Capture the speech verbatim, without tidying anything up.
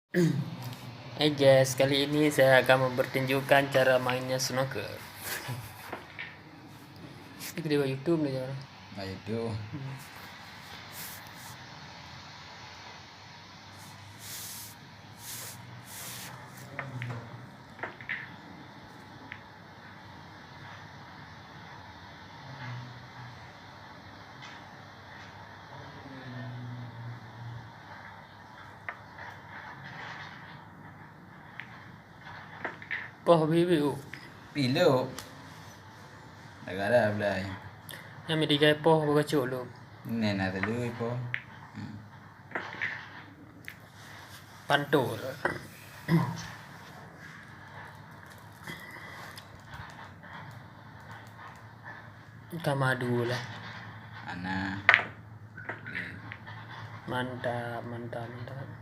Hey guys, kali ini saya akan mempertunjukkan cara mainnya snooker. Itu di YouTube nih, Jar. Nah, itu. Hmm. Poh bibi u. Pilo. Negara belai. Nyang meudigai poh beukacut lu. Nena telu poh. Hmm. Pantul. Ka madu lah. Ana. Mantap, mantap, mantap.